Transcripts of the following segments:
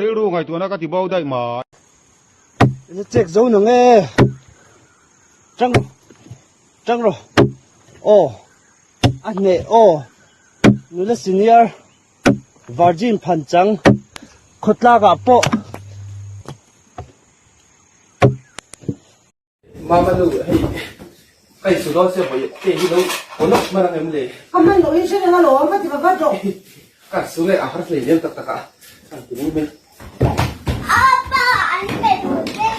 Rilru ngaihtuahna ka ti bo daih mai. Na chek zo nang e. Tang tang rawh. Aw a hneh aw nula senior virgin phan chang khawtlak ah pawh. Mama nu hei ka insu dawn sia vawi te hi lo haw lawk hman ang em le? Ka hman loh in hre reng alawm ka ti va vat rawh. Ka insu nge a har hlei lem tak tak a ka ti mai mai. Apa an pe duh che.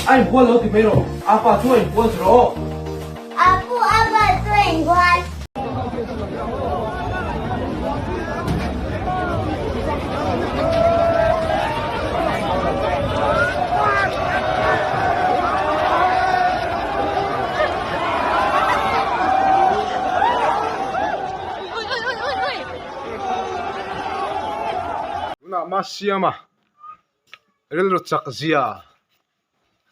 A inbual lo ti mai rawh. Apa chu a inbual chu rawh. Apu apa chu a inbual. Tunah Masiama rilru chak zia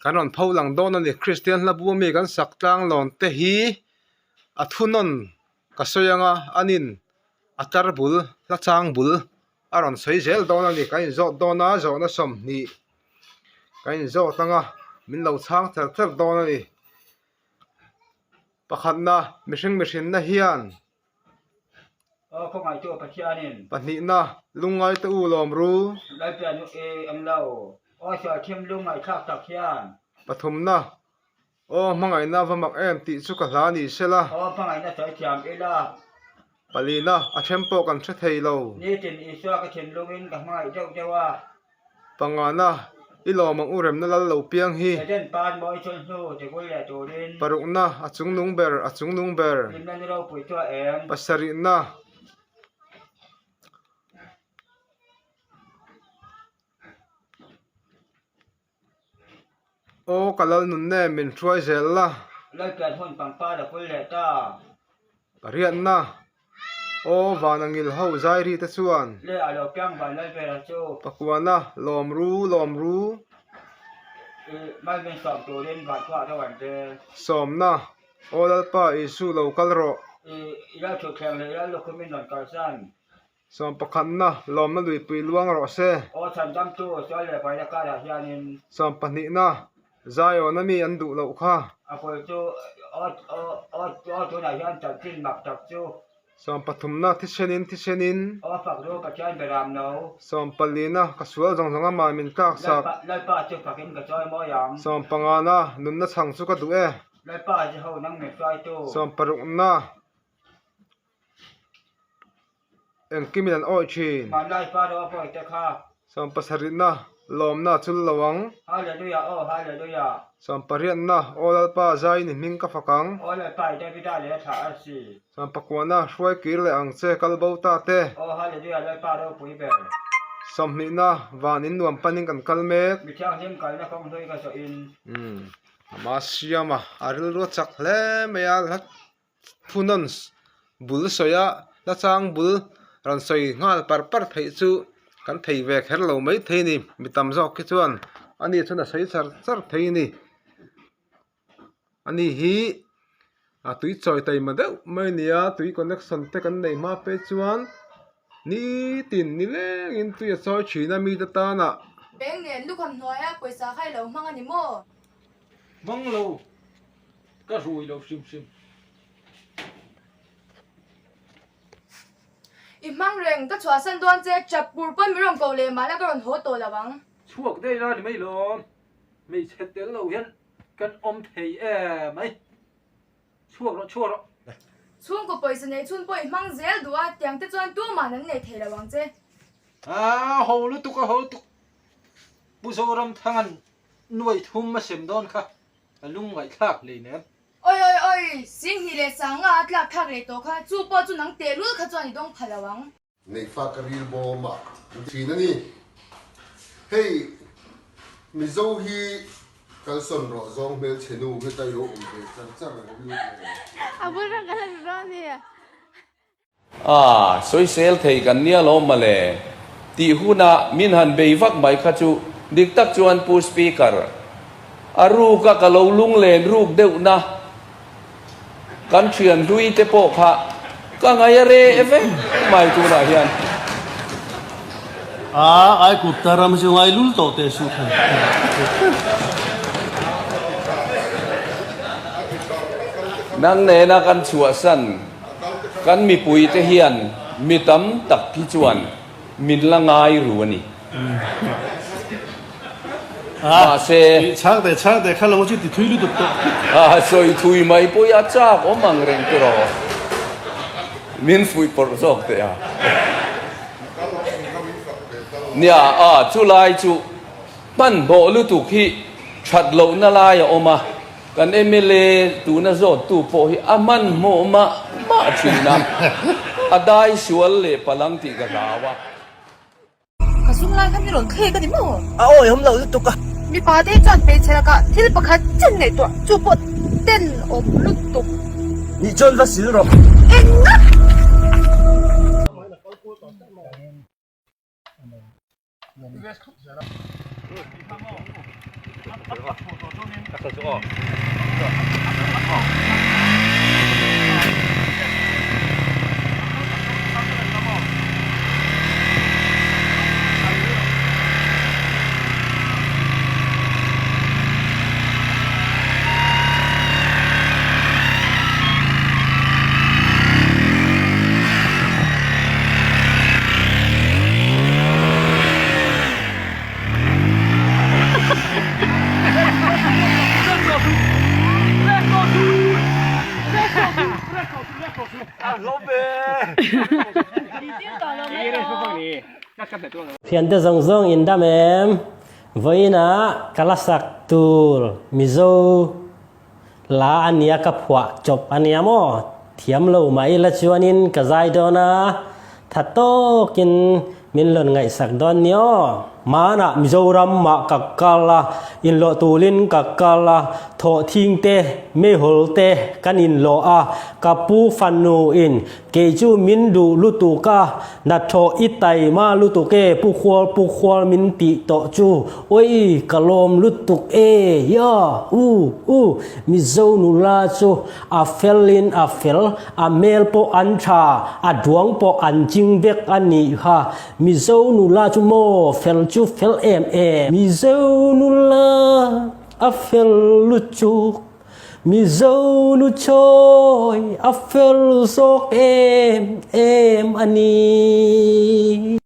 kan rawn pho lang dawn a ni. Kristian hla bu ami kan sak tlang lawn te hi a thunawn ka sawi anga anin a tar bul hla chang bul a rawn sawi zel dawn a ni. Kan inzawt dawn a zawhna 20 kan inzawt anga min lo chhang ther ther dawn a ni. Pakhatna mihring mihrinna hian Pahnihna, lungngai te u lawm ru. Pathumna, Aw hmangaihna va mak em tih chu ka hla ni sela. Palina, a then pawh kan hre thei lo. Pangana, i lawm ang u remna lal lo piang hi. Parukna, a chungnung ber, a chungnung ber. Pasarihna, Aw ka lal nun nen min hruai zel la. Pariatna, Aw van a ngil ho zai ri te chuan. Pakuana, Lawm ru, lawm ru. Sawmna, Aw Lalpa Isu lo kal rawh. Sawmpakhatna, lawmna luipui luang rawh se. Sawmpahnihna, Zion a mi an duh loh kha. Sawmpathumna, Thisenin, thisenin. Sawmpalina, Ka sual zawng zawng a mah min tlak sak. Sawmpangana, Nunna chhang chu ka duh e. Sawmparukna. Engkim in an awih thin. Sawmpasarihna lawmna a chul lo ang. Sawmpariatna Aw Lalpa zaiin i hming ka fak ang. Sawmpakuana hruai kir leh ang che kal bo ta te. Sawmhnihna van in nuam panin kan kal mek. Ama siama a rilru a chak hle mai a. Thunawn bul sawi a la chang bul rawn sawi nghal par par theih chu kan thei ve kher lo mai thei a ni mi tam zawk hi chuan ani chuan a sawi char char thei a ni ani hi a tui chawi taima deuh mai a ni a tui connection te kan neih hma phei chuan nitin nilengin tui a chawi thin a mite tana. Beng nen lukham hnuaia pawisa kha i lo hmang a ni maw? Hmang lo. Ka rui lo hrim hrim. I hmang reng, ka chhuahsan dawn che, chap pur pawn mi rawn ko leh mahla ka rawn haw tawh lo ang. Chhuak daih la ni mai lawm, hmeichhe tel lo hian kan awm thei em mai. Chhuak rawh, chhuak rawh. Chhungkaw pawisa nei chhun pawh i hmang zel duh a, tiang te chuan tumah an nei thei lo ang che. A ho lutuk, a ho lutuk. Pu Zoramthanga'n nuai thum a sem dawn kha. A lungngaihthlak hlei nen. Oi oi oi, Singhnih leh Sanga a tlak thlak leh tawh kha, chu pawh chu nang tehlul kha chuan i dawng pha lo ang. Neihfa ka ril bawm a an ti thin a ni. Hei Mizo hi kalsawn rawh zawng hmelchhe nu heta i lo awm ve char char ang rilru nen. A bul rang ka la ri dawn ni. A, sawisel thei kan nia lo mawle tih huna min han bei vak mai kha chu dik tak chuan Pu Speaker, a ruka ka lo lunglen ruk deuhna kan thian hlui te pawh kha ka ngaih a reh vek mai tunah hian. A, Aigupta ram chu ngai lul tawh teh suh thei. Nang nena kan chhuahsan kan mipuite hian mi tam tak hi chuan min la ngai ru a ni. Mahse. Chhang teh chhang teh kha lo chu ti thui lutuk tawh. A sawi thui mai pawh a chak awm ang reng te rawh. Min fuih pawrh zawk teh a. Nia a chulai chu hmanhmawh lutuk hi that lohna lai a awm a. Kan mla tuna zawttu pawh hi a hmanhmawh mah mah thin a, a dai sual leh palang tih ka hlau a. Ka sum lai kha mi rawn thlek a ni maw? A awihawm loh lutuk a. Mipa te chuan hmeichhe lakah thil pakhat chen ngaihtuah chu pawh ten awm lutuk. Nih chuan va sil rawh. Enga? Thiante zawng zawng in dam em? Vawiinah ka la sak tur Mizo la a nia ka phuah chawp a nia maw? Thiam lo mah ila chuanin ka zai dawn a, tha tawkin min rawn ngaihsak dawn ni aw. Hmanah Mizoram mah ka kal a, inlawh tulin ka kal a, thawhthing te, meihawl te kan inlawh a, ka pu fanu in Kei chu min duh lutuk a, hnathawh i taima lutuk e, pu khual pu khual min tih tawh chu, oi ka lawm lutuk e, ya u u, Mizo nula chu a fel in a fel, a hmel pawh an tha, a duang pawh an ching vek a nih kha, Mizo nula chu maw fel chu fel em em. Mizo nula a fel lutuk. Mizo nu chawi a fel zawk em em a ni.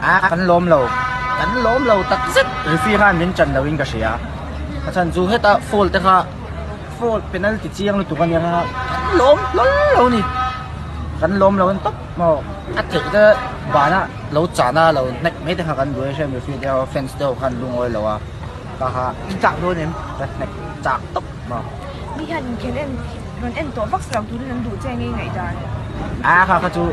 A kan lawm lo kan lawm lo tak zet referee khan min chan lo in ka hria a chhan chu heta foul te kha foul penalty chiang lutuk a nia kha kan lawm hlawl lo a ni kan lawm lo a ni tawp maw a theih te banah lo chahna lo hnek mai te kha kan duai hrem referee te ho fans te ho khan lungawi lo a ka ha i chak dawn em ka hnek chak tawp maw. Mi hian inkhel en rawn en tawh vak lo turin an duh che nge ngaihdan. A kha kha chu.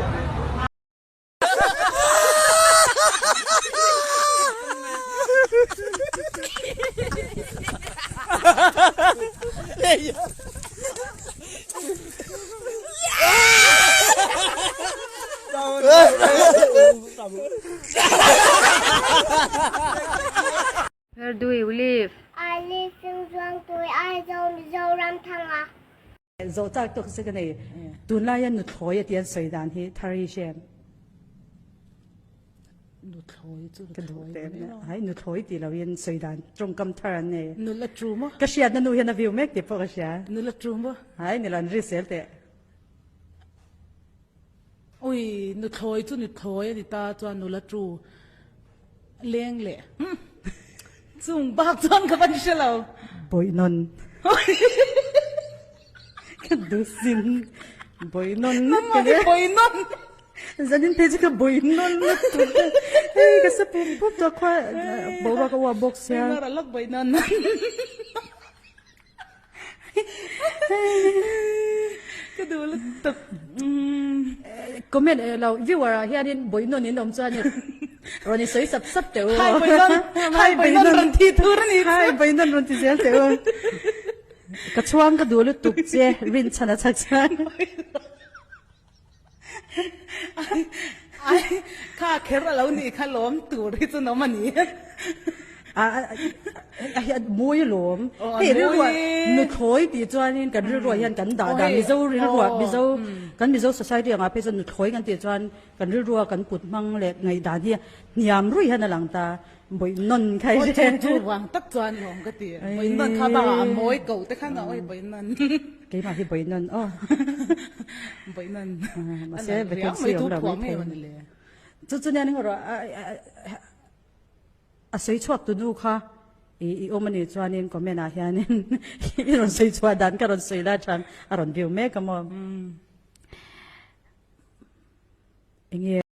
Where do you live? I live in Zuangtui, Aizawl, Mizoram, Thanga. Zawh chak tawk se ka nei. Tunlaia nuthlawi a ti an sawi dan hi thar hi hriam. Nuthlawi chu Ka duh teh mai a. Hai nuthlawi tih loin sawi dan tawngkam thar an nei. Nula tu maw? Ka hriatna nu hian a view mek tih pawh ka hria. Nula tu maw? Hai nilo an ri sel teh. Ui nuthlawi chu nuthlawi a ni ta chuan nula tu leng leh chung bak chuan ka van hre lo. Bawih nawn. Ka duhsin bawi nawn ngat ka nia. Bawi nawn. Zanin phei chu ka bawi nawn ngat tur te. Hei ka sa pum pum tawh khua boruak a uap bawk sia. Hei alak bawi nawn. Ka duh lutuk. Comment lo viewer ah hianin bawi nawn in awm chuan rawn i sawi sap sap teh u. Hai bawi nawn. Hai bawi nawn rawn ti tur a ni chu. Hai bawi nawn rawn ti zel teh u. Ka chhuang ka duh lutuk che rinchhan a chak chuan. Ai kha kher a lo nih kha lawm tur hi chu nawm a ni. A a mawi alawm. Hei rilruah nuthlawi tih chuanin kan rilruah hian kan dah dan Mizo rilruah Mizo kan Mizo society angah phei chuan nuthlawi kan tih chuan kan rilrua kan kut hmang leh ngaihdan hi hniam ruih hian a lang ta. Bawih nawn kha i Aw chu vang tak chuan lawm ka ti. Bawih nawn kha bakah a mawi ko te khan a awi bawih nawn. Keimah hi bawih nawn aw. Bawih nawn. Mahse vacancy awm lo mai thei. Chu chu nia ning rawh a sawi chhuak tu nu kha i awm a nih chuanin comment ah hianin i rawn sawi chhuah dan ka rawn sawi lai than a rawn view mek a maw. Enge.